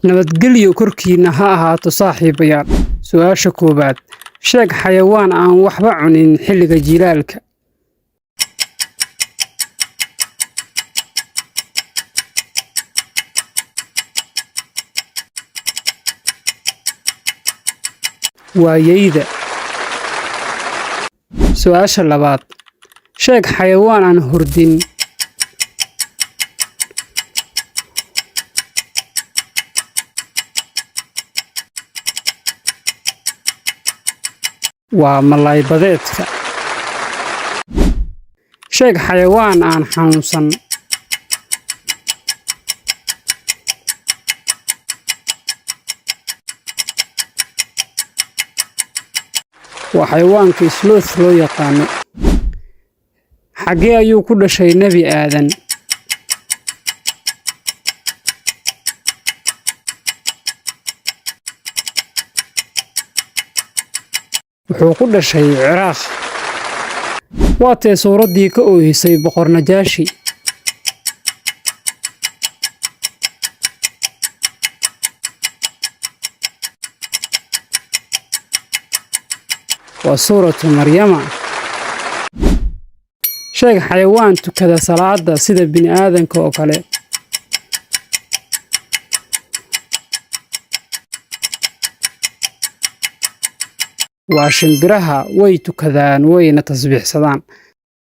Nabadgelyo korkiinna ha ahaato, saaxiibayaal. Su'aasha koowaad: sheeg xayawaan aan waxba cunin xilliga jiilaalka. Waa yeyda. Su'aasha labaad: sheeg xayawaan aan hurdin. Waa malaay-badeedka. Sheeg xayawaan aan xanuunsan. Waa xayawaanka sloth loo yaqaano. Xaggee ayuu ku dhashay Nebi Aadan? Wuxuu ku dhashay Ciraaq. Waa tee suuraddii ka oohisay Boqor Najaashi? Waa Suuratu Maryama. Sheeg xayawaan tukada salaada sida bini'aadanka oo kale. Waa shimbiraha, way tukadaan wayna tasbiixsadaan.